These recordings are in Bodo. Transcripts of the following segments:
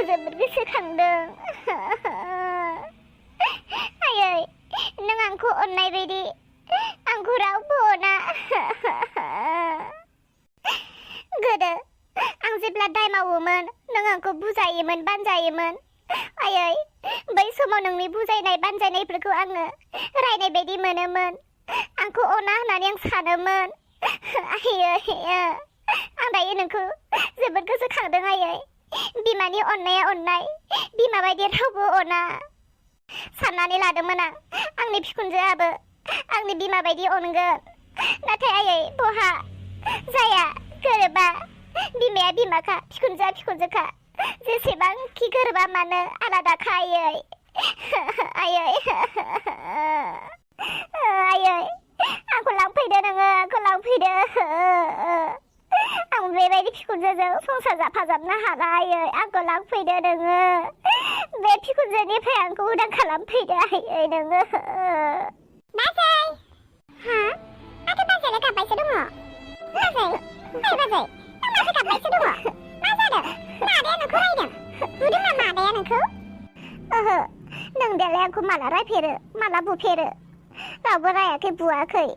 जोबोद गोसोखांदों आयै नों आंखौ अननाय बायदि आंखौ रावबो अना गोदो आं जेब्ला दाय मावोमोन नों आंखौ बुजायोमोन बानजायोमोन आयै बै समाव नोंनि बुजायनाय बानजायनायफोरखौ आङो रायनाय बायदि मोनोमोन आंखौ अना होननानै आं सानोमोन आयै आं दायो नोंखौ जोबोद गोसोखांदों आयै बिमानि अननाया अननाय बिमा बायदि रावबो अना साननानै लादोंमोन आं आंनि बिखुनजोआबो आंनि बिमा बायदि अनगोन नाथाय आयै बहा जाया गोरोबा बिमाया बिमाखा बिखुनजोआ बिखुनजोखा जेसेबांखि गोरोबा मानो आलादाखा आयै आयै आयै आंखौ लांफैदो नोङो आंखौ लांफैदो आं बेबायदि बिखुनजोजों संसार जाफाजाबनो हाला आयै आंखौ लांफैदो नोङो बे बिखुनजोनिफ्राय आंखौ उदां खालामफैदो आयै नोङो बाजै हा माथो बाजैलाय गाबबायसो दङ बाजै ओइ बाजै नों माथो गाबबायसो दङ मा जादों मादैया नोंखौ रायदों बुदों नामा आदाया नोंखौ ओहो नों देलाय आंखौ माला रायफेरो माला बुफेरो रावबो रायाखै बुवाखै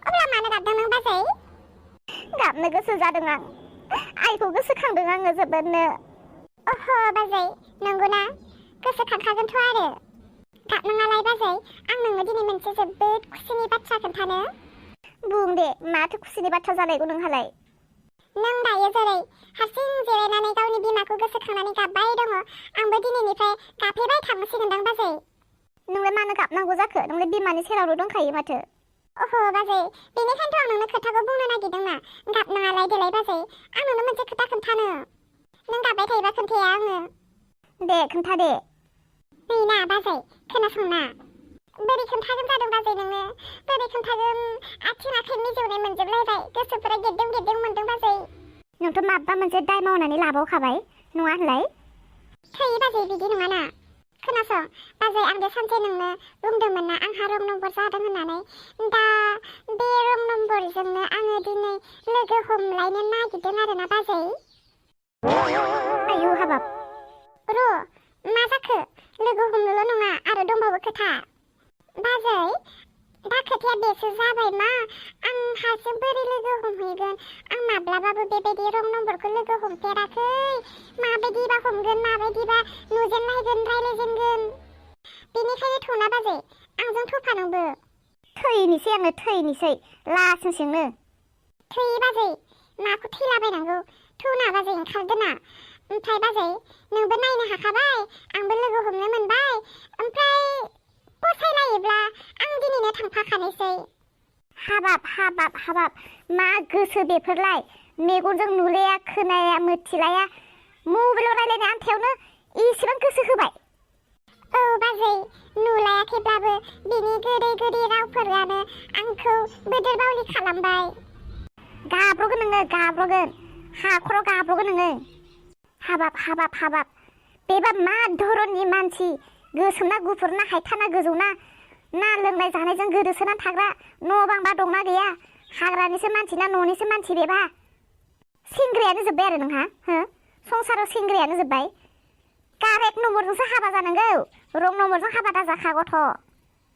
अब्ला मानो गाबदों नों बाजै गाबनो गोसो जादों आं आइखौ गोसोखांदों आङो जोबोदनो ओह बाजै नंगौना गोसोखांखागोनथ' आरो गाबनाङालाय बाजै आं नोंनो दिनै मोनसे जोबोद खुसिनि बाथ्रा खोन्थानो बुं दे माथो खुसिनि बाथ्रा जालायगौ नोंहालाय नों दायो जेरै हारसिं जिरायनानै गावनि बिमाखौ गोसोखांनानै गाबबाय दङ आंबो दिनैनिफ्राय गाबफेबाय थांसिगोनदां बाजै नोंलाय मानो गाबनांगौ जाखो नोंलाय बिमानि सेरावल' दंखायो माथो ओहो बाजै बेनिखायनोथ' आं नोंनो खोथाखौ बुंनो नागिरदोंना गाबनाङालाय देलाय बाजै आं नोंनो मोनसे खोथा खोन्थानो नों गाबबाय थायोबा खोन्थाया आङो दे खोन्था दे नै ना बाजै खोनासंना बोरै खोन्थागोन जादों बाजै नोंनो बोरै खोन्थागोन आथिं आखाइ मिजौनाय मोनजोबलायबाय गोसोफोरा गेद्दें गेद्दें मोनदों बाजै नोंथ' माबा मोनसे दाय मावनानै लाबावखाबाय नङा होनलाय थै बाजै बिदि नङाना खोनासं बाजै आं दे सानसे नोंनो बुंदोंमोन ना आंहा रं नम्बर जादों होननानै दा बे रं नम्बरजोंनो आङो दिनै लोगो हमलायनो नागिरदों आरोना बाजै आयु हाबाब र' मा जाखो लोगो हमनोल' नङा आरो दंबावो खोथा बाजै दा खोथाया बेसो जाबाय मा आंहासो बोरै लोगो हमहैगोन आं माब्लाबाबो बेबायदि रं नम्बरखौ लोगो हमफेराखै माबायदिबा हमगोन माबायदिबा नुजेननायगोन रायज्लायजेनगोन बेनिखायनो थ'ना बाजै आंजों थ'फा नोंबो थैनोसै आङो थैनोसै लासिंसिंनो थै बाजै माखौ थैलाबायनांगौ थौना बाजै ओंखारदोना ओमफ्राय बाजै नोंबो नायनो हाखाबाय आंबो लोगो हमनो मोनबाय ओमफ्राय फसायलायोब्ला आं दिनैनो थांफाखानोसै हाबाब हाबाब हाबाब मा गोसो बेफोरलाय मेगनजों नुलाया खोनाया मिथिलाया मबाइलाव रायलायनाय आन्थायावनो इसेबां गोसो होबाय औ बाजै नुलायाखैब्लाबो बिनि गोदै गोदै रावफोरानो आंखौ बोदोर बावलि खालामबाय गाब्र'गोन नोङो गाब्र'गोन हाखराव गाब्र'गोन नोङो हाबाब हाबाब हाबाब बेबा मा धरननि मानसि गोसोम ना गुफुर ना हायथा ना गोजौ ना लोंनाय जानायजों गोदोसोनानै थाग्रा न' बांबा दंना गैया हाग्रानिसो मानसि ना न'निसो मानसि बेबा सेंग्रायानो जोब्बाय आरो नोंहा हो संसाराव सेंग्रायानो जोब्बाय कारेक्ट नम्बरजोंसो हाबा जानांगौ रं नम्बरजों हाबा दाजाखा गथ'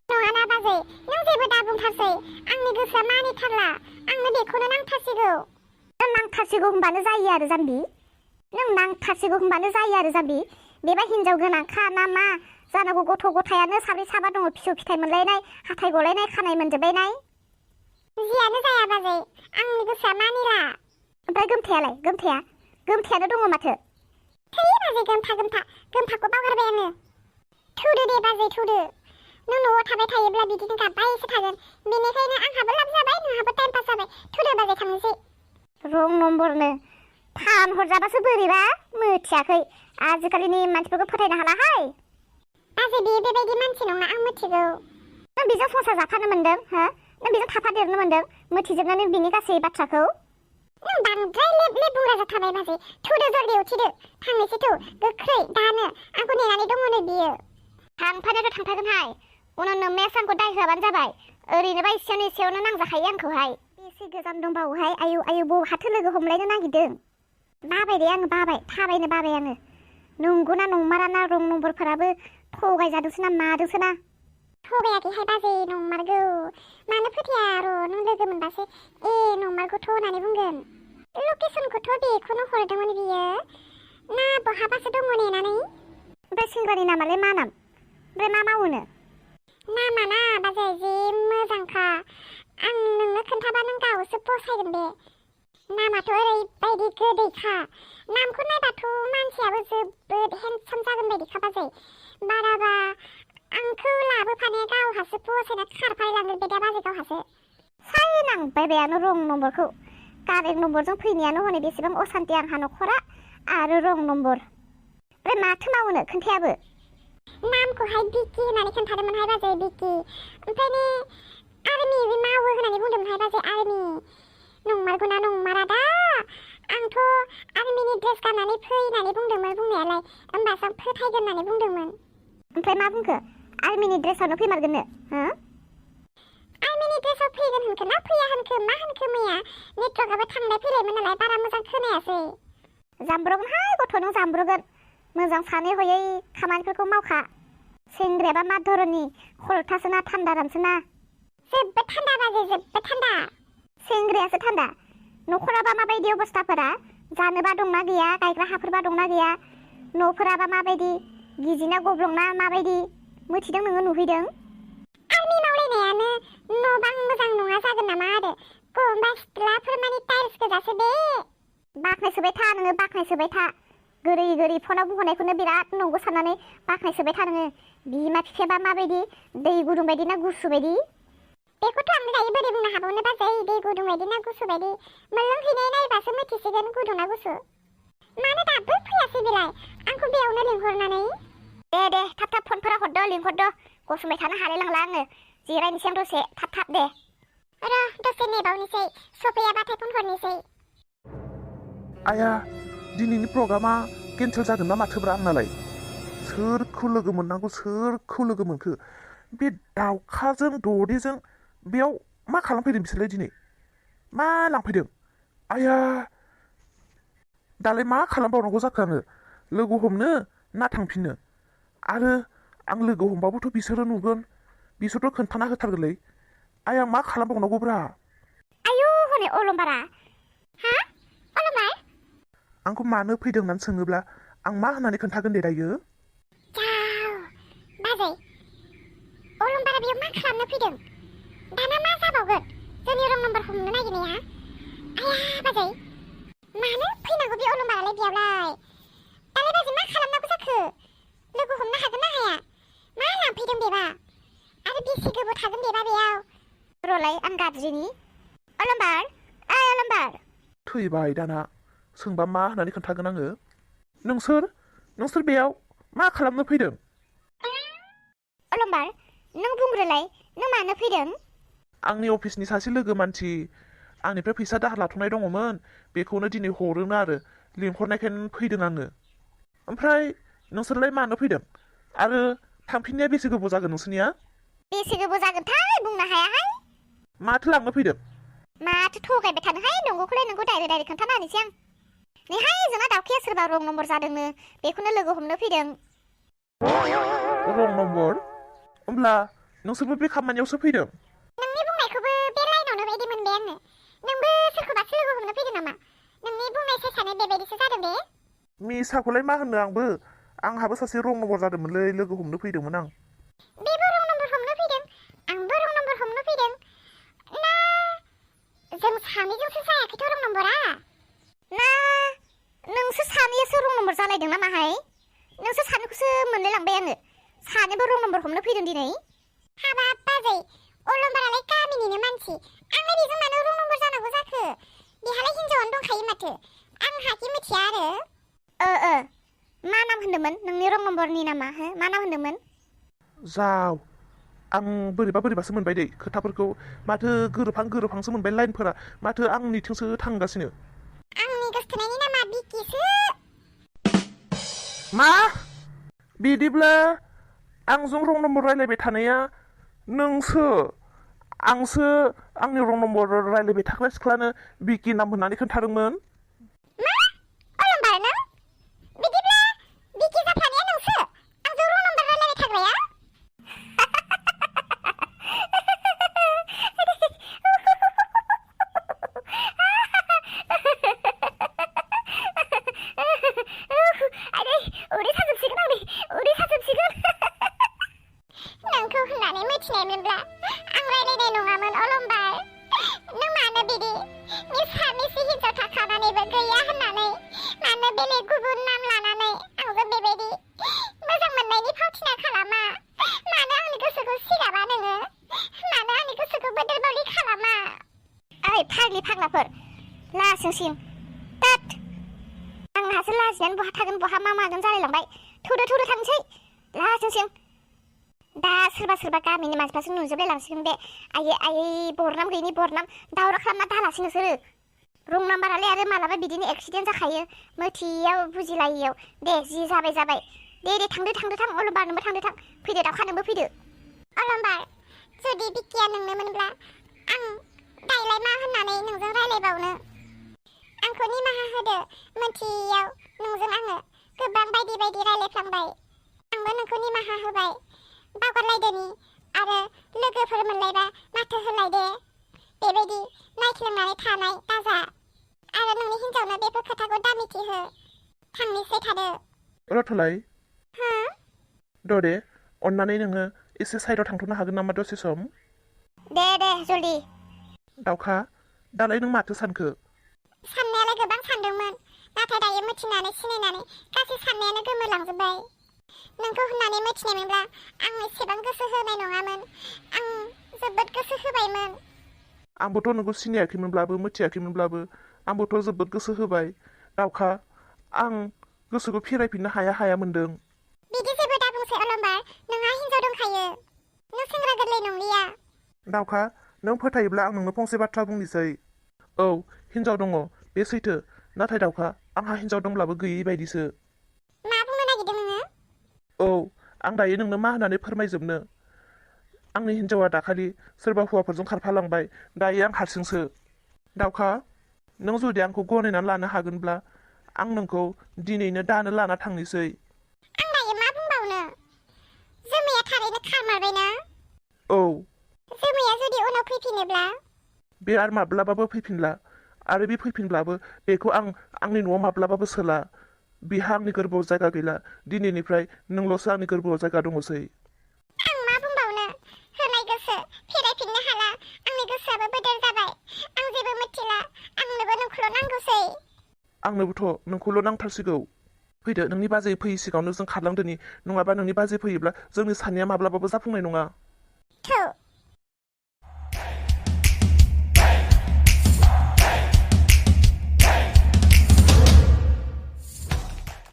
नङाना बाजै नों जेबो दा बुंथारसै आंनि गोसोआ मानिथारला आंनो बेखौनो नांथारसिगौ नों नांथारसिगौ होनबानो जायो आरो जाम्बि नों नांथारसिगौ होनबानो जायो आरो जाम्बि बेबा हिनजाव गोनांखा ना मा जानांगौ गथ' गथायानो साब्रै साबा दङ फिसौ फिथाइ मोनलायनाय हाथाय गलायनाय खानाय मोनजोबबायनाय जियानो जाया बाजै आंनि गोसोआ मानिला ओमफ्राय गोमथायानो दङ माथो थै बाजै गोमथाखौ बावगारबाय आङो थौदो दे बाजै थौदो नों न'आव थाबाय थायोब्ला बिदिनो गाबबायसो थागोन बेनिखायनो आंहाबो लाब जाबाय नोंहाबो टाइम पास जाबाय थौदो बाजै थांनोसै रं नम्बरनो फानहरजाबासो बोरैबा मिथियाखै आजिखालिनि मानसिफोरखौ फोथायनो हालाहाय बाजै बेयो बेबायदि मानसि नङा आं मिथिगौ नों बेजों संसार जाफानो मोनदों हो नों बेजों थाफादेरनो मोनदों मिथिजोबनानै बिनि गासै बाथ्राखौ नों बांद्राय लेब बुंग्रा जाथारबाय बाजै थौदो जल्दि उथिदो थांनोसै थौ गोख्रै दानो आंखौ नेनानै दङनो बियो थांफानायाथ' थांफागोनहाय उनाव नोम्मायासो आंखौ दाय होआबानो जाबाय ओरैनोबा एसेयावनो नांजाखायो आंखौहाय बेसे गोजान दंबावोहाय आयौ बहाथो लोगो हमलायनो नागिरदों बाबाय दे आङो बाबाय थाबायनो बाबाय आङो नंगौना नंमाराना रं नम्बरफोराबो थगायजादोंसो ना मादोंसो ना थगायाखैहाय बाजै नंमारगौ मानो फोथाया र' नों लोगो मोनबासो नंमारगौथ' होननानै बुंगोन लकेसनखौथ' बेखौनो हरदोंमोन बियो ना बहाबासो दङ नेनानै ओमफ्राय सेंग्रानि नामालाय मा नाम ओमफ्राय मा मावोनो नामा ना बाजै जि मोजांखा आं नोंनो खोन्थाबा नों गावसो फसायगोन बे नामाथ' ओरैबायदि गोदैखा नामखौ नायबाथ' मानसियाबो जोबोद हेन्डसाम जागोन बायदिखा बाजै बाराबा आंखौ लाबोफानाया गावहासो फसायना खारफालांगोन बे दा बाजै गावहासो सायनांबाय बेयानो रं नम्बरखौ कारेक्ट नम्बरजों फैनायानो हनै बेसेबां असान्ति आंहा न'खरा आरो रं नम्बर ओमफ्राय माथो मावनो खोन्थायाबो नामखौहाय बिकि होननानै खोन्थादोंमोनहाय बाजै बिकि ओमफ्राय ने आर्मि मावो होननानै बुंदोंमोनहाय बाजै आर्मि नंमारगौना नंमारा दा आंथ' आर्मिनि ड्रेस गाननानै फै होननानै बुंदोंमोन बुंनायालाय होमबासो आं फोथायगोन होननानै बुंदोंमोन ओमफ्राय मा बुंखो आर्मिनि ड्रेसावनो फैमारगोननो हो आर्मिनि ड्रेसाव फैगोन होनखो ना फैया होनखो मा होनखो मैया नेटवर्कआबो थांलाय फैलायमोन नालाय बारा मोजां खोनायासै जाम्ब्रगोनहाय गथ' नों जाम्ब्रगोन मोजां सानै हयै खामानिफोरखौ मावखा सेंग्रायाबा मा धरननि खलथासो ना थान्दा रामसो ना जोबोद थान्दा बाजै जोबोद थान्दा सेंग्रायासो थान्दा न'खराबा माबायदि अबस्थाफोरा जानोबा दंना गैया गायग्रा हाफोरबा दंना गैया न'फोराबा माबायदि गिजिना गब्लंना माबायदि मिथिदों नोङो नुहैदों आर्मि मावलायनायानो न' बां मोजां नङा जागोन नामा आरो गंबा सिथ्लाफोर माने टाइल्स गोजासो बे बाख्नायसोबाय था नोङो बाख्नायसोबाय था गोरै गोरै फनाव बुंहरनायखौनो बिराद नंगौ साननानै बाख्नायसोबाय था नोङो बिमा बिफायाबा माबायदि दै गुदुं बायदि ना गुसु बायदि बेखौथ' आं दायो बोरै बुंनो हाबावनो बाजै दै गुदुं बायदि ना गुसु बायदि मोनलोंहैनाय नायबासो मिथिसिगोन गुदुं ना गुसु मानो दाबो फैयासै बेलाय आंखौ बेयावनो लिंहरनानै दे थाब थाब फनफोरा हरदो लिंहरदो गसंबाय थानो हालाय लांला आङो जिरायनोसै आं दसे थाब दे र' दसे नेबावनोसै सफैयाबाथाय फन हरनोसै आया दिनैनि प्रग्रामा केन्सेल जागोन ना माथोब्रा आंनालाय सोरखौ लोगो मोननांगौ सोरखौ लोगो मोनखो बे दाउखाजों ददेजों बेयाव मा खालामफैदों बिसोरलाय दिनै मा लांफैदों आया दालाय मा खालामबावनांगौ जाखो आङो लोगो हमनो ना थांफिननो आरो आं लोगो हमबाबोथ' बिसोरो नुगोन बिसोरथ' खोन्थाना होथारगोनलै आया मा खालामबावनांगौब्रा आयु हनै अलंबारा हा अलंबार आंखौ मानो फैदों होननानै सोङोब्ला आं मा होननानै खोन्थागोन दे दायो बाजै अलंबारा बेयाव मा खालामनो फैदों दाना मा जाबावगोन जोंनि रं नम्बर हमनो नागिरनाया आया बाजै मानो फैनांगौ बे अलंबारालाय बेयावलाय दालाय बाजै मा खालामनांगौ जाखो लोगो हमनो हागोन ना हाया मा लांफैदों बेबा आरो बेसे गोबाव थागोन बेबा बेयाव र'लाय आं गाज्रिनि अलंबार थैबाय दाना सोंबा मा होननानै खोन्थागोन आङो नोंसोर बेयाव मा खालामनो फैदों अलंबार नों बुंग्रोलाय नों मानो फैदों आंनि अफिसनि सासे लोगो मानसि आंनिफ्राय फैसा दाहार लाथ'नाय दङमोन बेखौनो दिनै हरोनो आरो लिंहरनायखायनो फैदों आङो ओमफ्राय नोंसोरलाय मानो फैदों आरो थांफिननाया बेसे गोबाव जागोन नोंसोरनिया बेसे गोबाव जागोनथाय बुंनो हायाहाय माथो लांनो फैदों माथो थगायबाय थानोहाय नंगौखौलाय नोंखौ डाइरेक्ट खोन्थाना होनोसै आं नैहाय जोंना दाउखाया सोरबा रं नम्बर जादोंनो बेखौनो लोगो हमनो फैदों रं नम्बर होमब्ला नोंसोरबो बे खामानियावसो फैदों नोंनि बुंनायखौबो बे लाइनावनो बायदि मोनबाय आङो नोंबो सोरखौबासो लोगो हमनो फैदों नामा नोंनि बुंनाय साइसानो बेबायदिसो जादों बे मिसाखौलाय मा होननो आंहाबो सासे रं नम्बर जादोंमोनलै लोगो हमनो फैदोंमोन आं बेबो रं नम्बर हमनो फैदों आंबो रं नम्बर हमनो फैदों ना जों सानैजोंसो जायाखैथ' रं नम्बरा ना नोंसोर सानैयासो रं नम्बर जालायदों ना माहाय नोंसोर सानैखौसो मोनलायलांबाय आङो सानैबो रं नम्बर हमनो फैदों दिनै हाबाब बाजै अलंबारालाय गामिनिनो मानसि आंलाय बेजों मानो रं नम्बर जानांगौ जाखो बेहालाय हिनजावानो दंखायो माथो आंहाखि मिथिया आरो मा नाम होनदोंमोन नोंनि रं नम्बरनि नामा हो मा नाम होनदोंमोन जाव आं बोरैबासो मोनबाय दै खोथाफोरखौ माथो गोरोबहांसो मोनबाय लाइनफोरा माथो आंनिथिंसो थांगासिनो आंनि गोसथोनायनि नामा बिकिसो मा बिदिब्ला आंजों रं नम्बर रायलायबाय थानाया आंसो आंनि रं नम्बर रायलायबाय थाग्रा सिख्लानो बिकि नाम होननानै खोन्थादोंमोन मा अलंबार नों बिदिब्ला उदै साजोबसिगोन आंनि उदै साजोबसिगोन नोंखौ होननानै मिथिनायमोनब्ला आं रायलायनाय नङामोन अलंबार नों मानो बिदि मिसा मिसि हिनजाव थाखानानैबो गैया होननानै मानो बेलेग गुबुन नाम लानानै आंजों बेबायदि मोजां मोननायनि फावथिना खालामा मानो आंनि गोसोखौ सिगाबा नोङो मानो आंनि गोसोखौ बोदोरबावलि खालामा ओइ फाग्लि फाग्लाफोर लासिंसिं तात आंहासो लाजिनानै बहा थागोन बहा मा मागोन जालायलांबाय थौदो थांसै लासिंसिं दा सोरबा गामिनि मानसिफ्रासो नुजोबलायलांसिगोन बे आयै बरनाम गैयिनि बरनाम दावराव खालामना दालासै नोंसोरो रं नाम्बारालाय आरो मालाबा बिदिनो एक्सिडेन्ट जाखायो मोथियाव बुजिलायियाव दे जि जाबाय दे थांदो अलंबार नोंबो थांदो थां फैदो दावखा नोंबो फैदो अलंबार जुदि बिकिया नोंनो मोनब्ला आं दायलाय मा होननानै नोंजों रायलायबावनो आंखौ निमाहा होदो मोनथियैयाव नोंजों आङो गोबां बायदि रायलायफ्लांबाय आंबो नोंखौ निमाहा होबाय बावगारलायदोनि आरो लोगोफोर मोनलायबा माथो होलायदे बेबायदि नायख्लोंनानै थानाय दाजा आरो नोंनि हिन्जावनो बेफोर खोथाखौ दामिथिहो थांनोसै थादो रथलाय हो दे अन्नानै नोङो एसे साइडआव थांथ'नो हागोन नामा दसे सम दे जल्दि दावखा दालाय नों माथो सानखो साननायालाय गोबां सानदोंमोन नाथाय दायो मिथिनानै सिनायनानै गासै साननायानो गोमोरलांजोब्बाय नोंखौ होननानै मिथिनायमोनब्ला आं एसेबां गोसो होनाय नङामोन आं जोबोद गोसो होबायमोन आंबोथ' नोंखौ सिनायाखैमोनब्लाबो मिथियाखैमोनब्लाबो आंबोथ' जोबोद गोसो होबाय दावखा आं गोसोखौ फिरायफिननो हाया मोनदों बिदि जेबो दा बुंसै अलंबार नोंहा हिन्जाव दंखायो नों सेंग्रा गोरलै नंलिया दावखा नों फोथायोब्ला आं नोंनो फंसे बाथ्रा बुंनोसै औ हिन्जाव दङ बे सैथो नाथाय दावखा आंहा हिन्जाव दंब्लाबो गैयै बायदिसो मा बुंनो नागिरदों नोङो औ आं दायो नोंनो मा होननानै फोरमायजोबनो आंनि हिन्जावा दाखालि सोरबा हौवाफोरजों खारफालांबाय दायो आं हारसिंसो दावखा नों जुदि आंखौ गनायनानै लानो हागोनब्ला आं नोंखौ दिनैनो दानो लाना थांनोसै आं दायो मा बुंबावनो जोमैया थारैनो खारमारबायना औ जोमैया जुदि उनाव फैफिनोब्ला बे आरो माब्लाबाबो फैफिनला आरो बे फैफिनब्लाबो बेखौ आं आंनि न'आव माब्लाबाबो सोला बिहा आंनि गोरबोआव जायगा गैला दिनैनिफ्राय नोंल'सो आंनि गोरबोआव जायगा दङसै आं मा बुंबावनो होनाय गोसो फिरायफिननो हाला आंनि गोसोआबो बोदोर जाबाय आं जेबो मिथिला आंनोबो नोंखौल' नांगौसै आंनोबोथ' नोंखौल' नांथारसिगौ फैदो नोंनि बाजै फैयै सिगाङावनो जों खारलांदोनि नङाबा नोंनि बाजै फैयोब्ला जोंनि सानैया माब्लाबाबो जाफुंनाय नङा